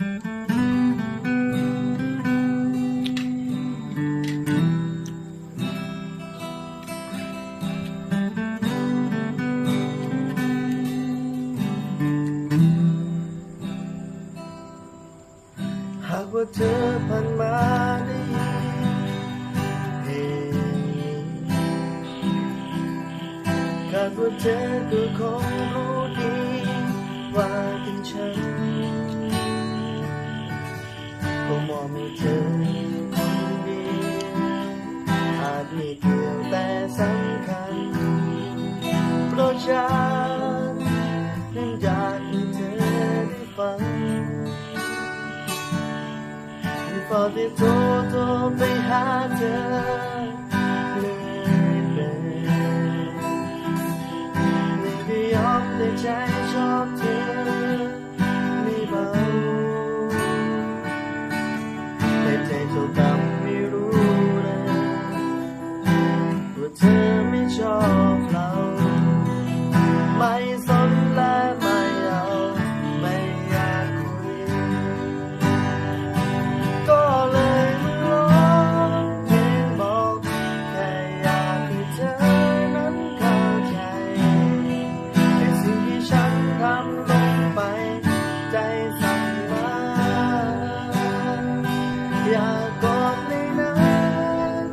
ຫາກວ່າເທີຜ່ານມາໄດ້ຍິນເພງນີ້ ຄາດວ່າເທີກໍຄົງຮູ້ດີວ່າເປັນຫຍັງ ກໍມອບໃຫ້ເທີຄົນດຽວ ອາດມີກ່ຽວແຕ່ສຳຄັນ ໂປຣດຢ່າລືມຢາກໃຫ້ເທີໄດ້ຟັງ ຂໍໄດ້ໂທ ໂທໄປຫາເທີເລີຍເດີ ໄດ້ຍອມໄດ້ໃຈຊອບເທີ ໄດ້ເວົ້າ ແຕ່ໃຈເຈົ້າກັບໄມ່ຮູ້ເລີຍ ວ່າເທີໄມ່ຊອບເຮົາ ໄມ່ສົນແລະໄມ່ເອົາ ໄມ່ຢາກຄຸຍ ກໍເລີຍມາຮ້ອງເພງບອກ ແຄ່ຢາກໃຫ້ເທີນັ້ນເຂົ້າໃຈ ໃນສິ່ງທີ່ສັນທຳລົງໄປ ໃຈສັ່ງມາ ຢ່າໂກດເລີຍນະ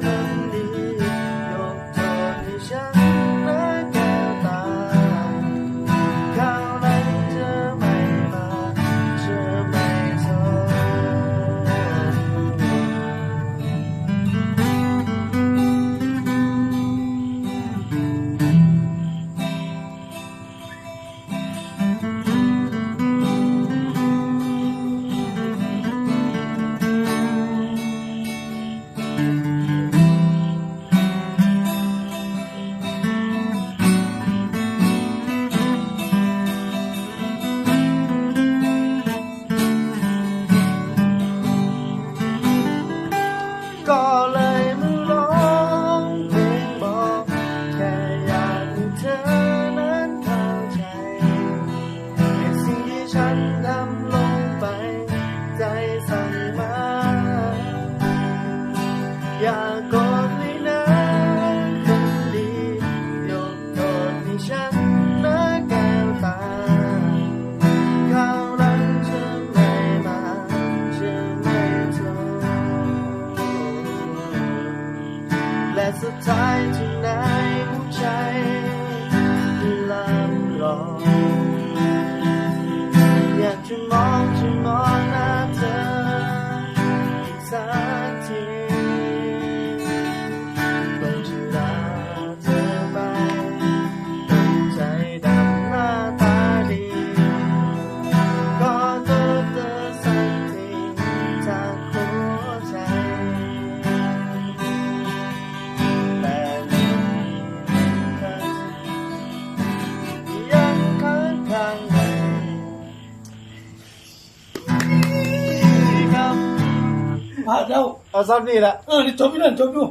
ຄົນດີ ຍົກໂທດໃຫ້ສັນນະແກ້ວຕາ ຄາວຫຼັງເທີໄມ່ມາ ເທີໄມ່ໂທດ. ກໍເລີຍມາຮ້ອງເພງບອກ ແຄ່ຢາກໃຫ້ເທີນັ້ນເຂົ້າໃຈ ໃນສິ່ງທີ່ສັນທຳລົງໄປ ໃຈສັ່ງມາ ຢ່າໂກດເລີຍນະຄົນດີ ຍົກໂທດໃຫ້ສັນນະແກ້ວຕາ ຄາວຫຼັງເທີໄມ່ມາ ເທີໄມ່ໂທດ ແລະສຸດທ້າຍ ເຖິງໃນຫົວໃຈລຳລອງ ຢາກຈະມອງ ຈະມອງໜ້າເທີອີກສັກທີ ຕ້ອງຈະລາເທີໄປ ຕ້ອງໃຈດຳໜ້າຕາດີ ຂໍໂທດເທີສັກທີ ຈາກຫົວໃຈ ແຕ່ຍັງຄ້າງໃນ ພາດແລ້ວ ເອົາສ່ຳນີ້ລະ ເອີ ນີ້ຈົບຢູ່ນັ້ນ ຈົບຢູ່